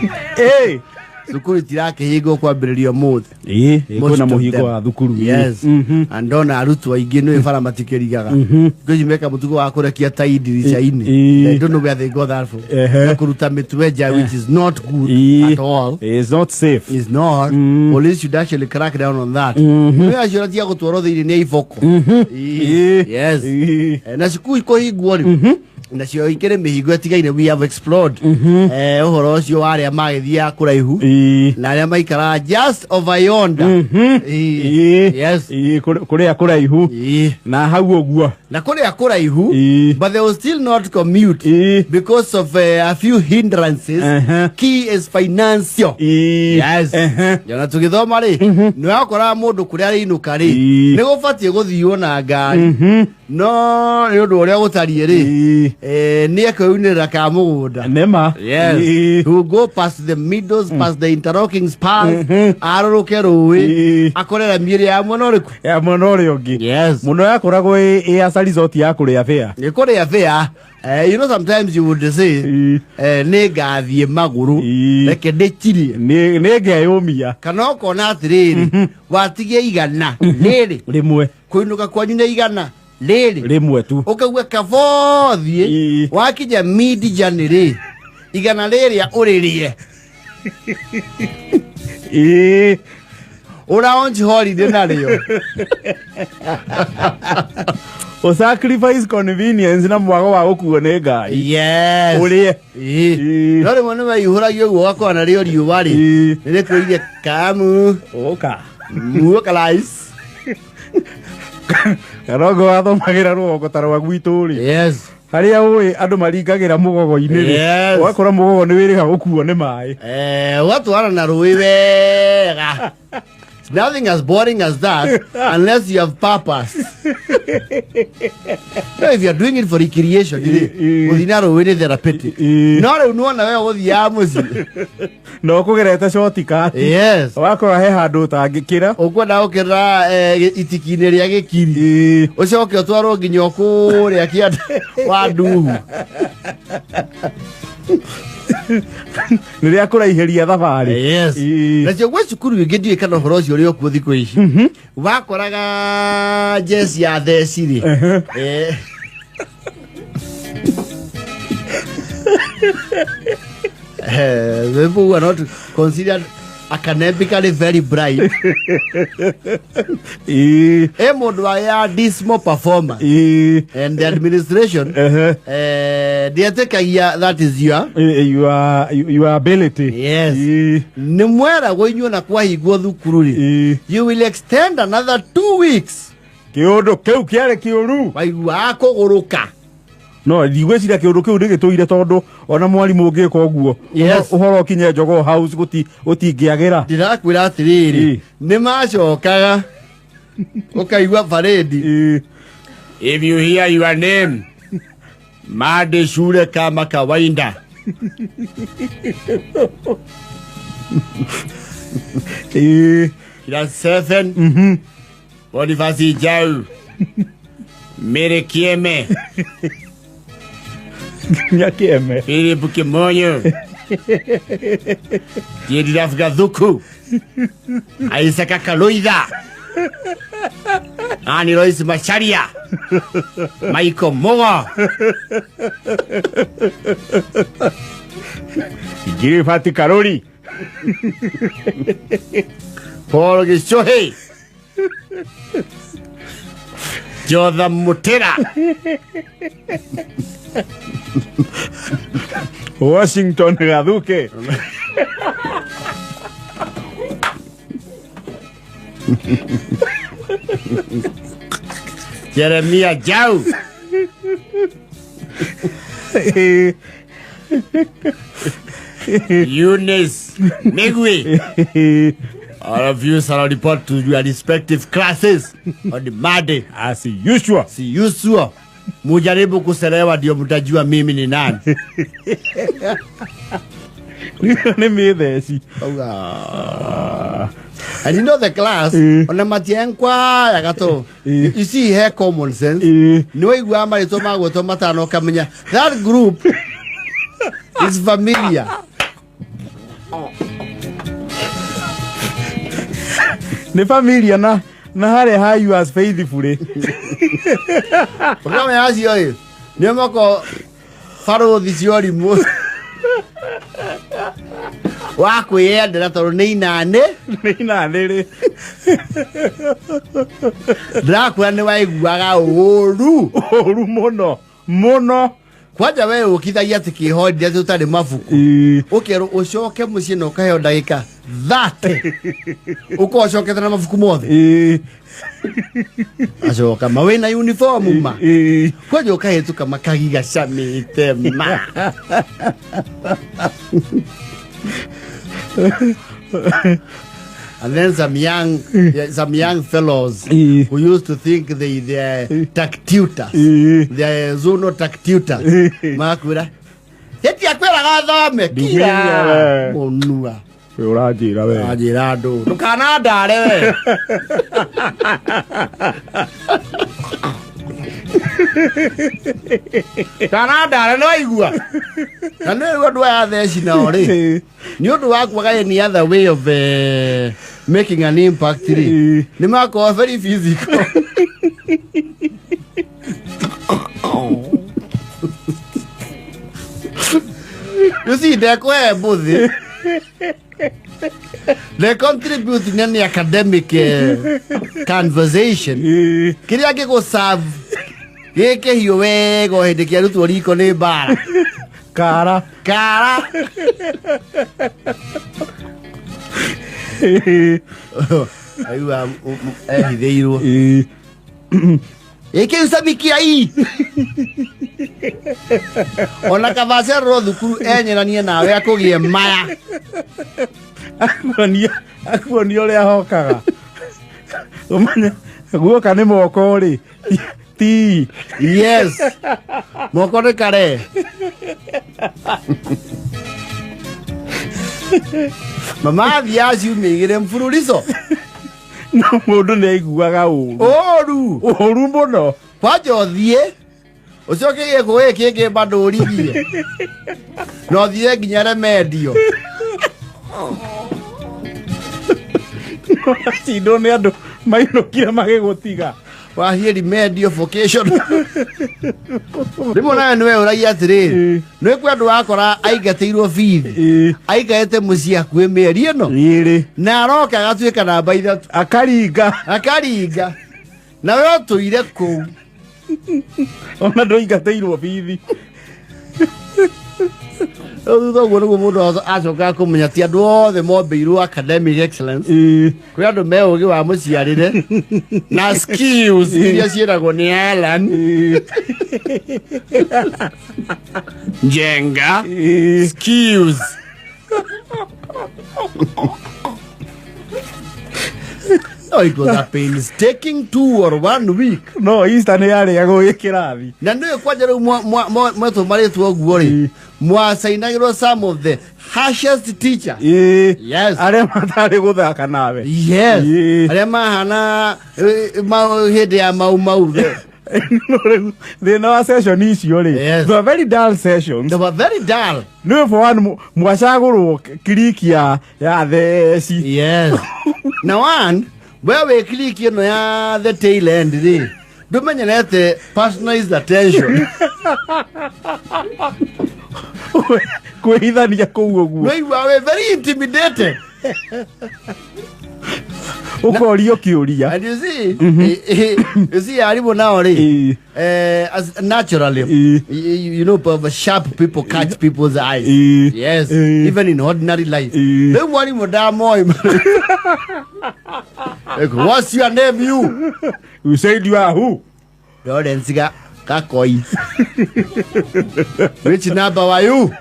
Ĩ. Cukuru itirakĩhingwo kwambĩrĩria ũmũthĩ. Ĩ, Most kwĩna of mũhingo them. wa thukuru. Yes. Na ndona arutwo aingĩ nĩ bara matikĩrigaga. Thikũ ici meka mũtugo wa kũrekia tai ndirica-inĩ. I don't know where they got that from. Na kũruta mĩtwe nja, which is not good at all. It's not safe. Is not. Police should actually crack down on that. Nĩ acio tia gũtwarwo thĩinĩ nĩ iboko. Ĩ. Yes. Na cukuru kũhingwo rĩ, nacio ikĩrĩ mĩhingo ĩtigaine. We have explored ũhoro ũcio wa arĩa magĩthiaga kũraihu na arĩa maikaraga just over yonder. Ĩ. Yes. Ĩ, kũrĩa kũraihu na hau ũguo. Na kũrĩa kũraihu, but they will still not commute because of a few hindrances. Key is financial. Yes. Ona tũgĩthoma rĩ, nĩ wakoraga mũndũ kũrĩa arĩinũka rĩ, nĩ gũbatiĩ gũthiĩ na ngari, no nĩ ũndũ ũrĩa gũtariĩ rĩ, nĩ ekwĩunĩrĩra ka mũgũnda. Nĩma. Yes. He will go past the meadows, past the interlocking spurs, arũrũke rũĩ, akorera mĩĩrĩ ya mwena ũrĩkũ? Ya mwena ũrĩa ũngĩ. Yes. Mũno yakoragwo ĩ ĩ a resort ya kũrĩa bĩa. Nĩ kũrĩa bĩa. You know sometimes you would say, nĩ ngathiĩ magũrũ, reke ndĩkirie. Nĩ ngeyũmia. Kana ũkona atĩrĩrĩ, watigia 100 rĩrĩ. Rĩmwe. Kũinũka kwanyu nĩ 100 rĩrĩ. Rĩmwe tu. Ũkaigua kabothiĩ, wakinya mid journey rĩ, 100 rĩrĩa ũrĩrĩe. Ũraonji holiday narĩo. O sacrifice convenience na mwago wa gũkuo nĩ ngari. Yes. Ũrĩe. Ĩ. No rĩmwe nĩ maihũragio ũguo, ũgakora narĩo riũa rĩ, nĩ rĩkwĩrire kamu. Ũka. Muoka rice. Kana ũngĩ wathomagĩra rũgongo ta rwa gwitũ rĩ. Yes. Harĩa ũĩ andũ maringagĩra mũgogo-inĩ rĩ. Yes. Ũgakora mũgogo nĩ wĩrĩga gũkuo nĩ maĩ. Ũgatwara na rũĩ wega. It's nothing as boring as that unless you have purpose. No, if you are doing it for recreation, rĩ, gũthiĩ na rũĩ nĩ therapeutic. No rĩu nĩwona we ũgũthiaga mũciĩ. Na ũkũgerete shortcut. Yes. Ũgakora he handũ ũtangĩkĩra. Ũkwenda gũkĩra itiki-inĩ rĩa gĩkiri. Ũcoke ũtwarwo nginya o kũrĩa kĩanda wa nduhu. Nĩ rĩa kũraihĩria thabarĩ. Yes. Nacio gwĩ cukuru ingĩ, ndiũĩ kana ũhoro ũcio ũrĩ okuo thikũ ici, wakoraga jeci ya theci rĩ, people who are not considered academically very bright, e mũndũ wa ya dismal performer, and the administration ndietĩkagia that is your Your ability. Yes. Nĩ mweragwo inyuĩ na kwahingwo thukuru rĩ, you will extend another 2 weeks. Kĩũndũ kĩu kĩarĩ kĩũru. Waiguaga kũgũrũka. No ndigwĩciria kĩũndũ kĩu nĩ gĩtũire, tondũ ona mwarimũ ũngĩka ũguo, ũhoro ũkinye Jogoo House gũtingĩagĩra. Ndĩrakwĩra atĩrĩrĩ, nĩ macokaga ũkaigua parade, "If you hear your name, mande shule kama kawaida." Class 7, Boniface Jau, Mary Kieme, Nyakieme. Philip Kimonyo, Jedidaf Gathuku, Isaac Kaloitha, Annie Lois Macharia, Michael Mogo. Girifati Karori. Paul Gichohi, Jotham Mutera, Washington Gathuke. Jeremia Jau, Eunice Migwi. All of you shall report to your respective classes on the Monday. As usual. As usual. Mujaribu kuchelewa ndio mtajua mimi ni nani. Nĩ mĩtheci. And you know the class, ona matienkwaya gato. You see he common sense. Nĩ waiguaga marĩtwa magwetwo matano ũkamenya that group is familiar. Nĩ familia na harĩa ha you as faithfully. Ũkamenya acio ĩ nĩo moko barũthi cia ũrimũ wa kwĩyendera tondũ nĩ inanĩ. Nĩ inanĩ rĩ. Ndĩrakwĩra nĩ waiguaga ũru. Ũru mũno mũno. Kwanja we ũkithagia atĩ kĩhondi atĩ ũtarĩ mabuku. Ũkerwo ũcoke mũciĩ na ũkaheo ndagĩka 30 ũkorwo ũcokete na mabuku mothe. Acoka ma wĩna uniform ma. Kwanja ũkahĩtũka makagiga camĩte ma. And then some young fellows who used to think they are tac tutors. They are zonal tac tutors. Makwĩra hĩti akwĩraga thome kira. Ndingĩria we. Mũnua. We ũranjĩra we. Anjĩra andũ ndũkanandare we. Kanandare no aigua na nĩ rĩu andũ aya theci nao rĩ nĩ ũndũ wa kwaga any other way of making an impact rĩ nĩ makorwo very physical. You see, ndekũhe mbũthĩ they contribute in any academic conversation. Kĩrĩa gĩgũserve gĩkĩhiũ wega o hĩndĩ kĩarutwo riko nĩ mbara. Kara. Kara. Aigua ehithĩirwo. Ĩkĩu camikia ii ona kabacererwo thukuru enyeranie nawe akũgĩe maya. Akuonia ũrĩa hokaga ũmenya guoka nĩ moko rĩ ti. Yes, moko nĩ kare mama athiaga ciumia igĩrĩ mfululizo. No mũndũ nĩ aiguaga ũru. Ũru. Ũru mũno. Kwanja ũthiĩ ũcoke gĩkũ gĩkĩ kĩngĩ bado ũrigie na ũthiĩ nginya remedio. Cindwo nĩ andũ mainũkire magĩgũtiga. Wathiĩ remedial vocation rĩmwe nawe nĩwe ũragia atĩrĩrĩ nĩ kwĩ andũ wakora aingatĩirwo bithi aikarĩte mũciĩ hakuhĩ mĩeri ĩno Ĩrĩ. Na aroka agatuĩka namba 3. Akaringa. Akaringa nawe ũtũire kũu. Ona ndũingatĩirwo bithi. Rĩu thutha ũguo nĩguo mũndũ acokaga kũmenya ti andũ othe mombĩirwo academic excellence. Kwĩ andũ me ũgĩ wa mũciarĩre na skills iria ciĩragwo nĩ Alan Njenga. Skills. No, it was a painstaking 2 or 1 week. No Easter nĩ yarĩagwo gĩ kĩrathi. Na nĩũĩ kwanja rĩu mwetwo marĩtwa ũguo rĩ mwacainagĩrwo some of the harshest teachers. Yes. Arĩa matarĩ gũthaka nawe. Yes. Arĩa mahana hĩndĩ ya mau mau. No rĩu thĩna wa session icio rĩ, they were very dull sessions. They were very dull. Nĩwe for one mwacagũrwo clique ya theci. Yes, na one we wĩ clique ĩno ya the tail end rĩ ndũmenyerete personalized attention. Kwĩhithania kũu ũguo. Waigua wĩ very intimidated. Ũkorio kĩũria. And you see arimũ nao rĩ as naturally sharp people catch people's eyes. Yes. Even in ordinary life. Rĩu mwarimũ ndamoi. "What's your name, you?" "You said you are who?" "Lawrence Kakoi." "Which number were you?"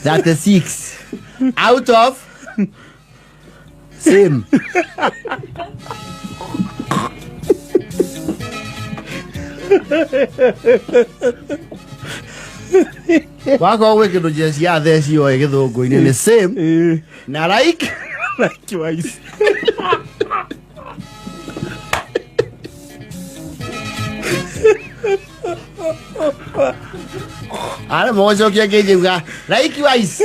36 out of same." Wakorwo gwĩ kĩndũ cia theci oĩ gĩthũngũ-inĩ nĩ same na like. Likewise. Aremwo gũcokia ngĩnjĩuga likewise.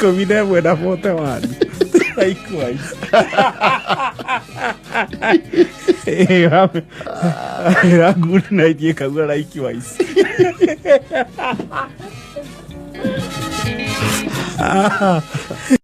11 na 41. Likewise. Ĩra good night ĩkauga likewise.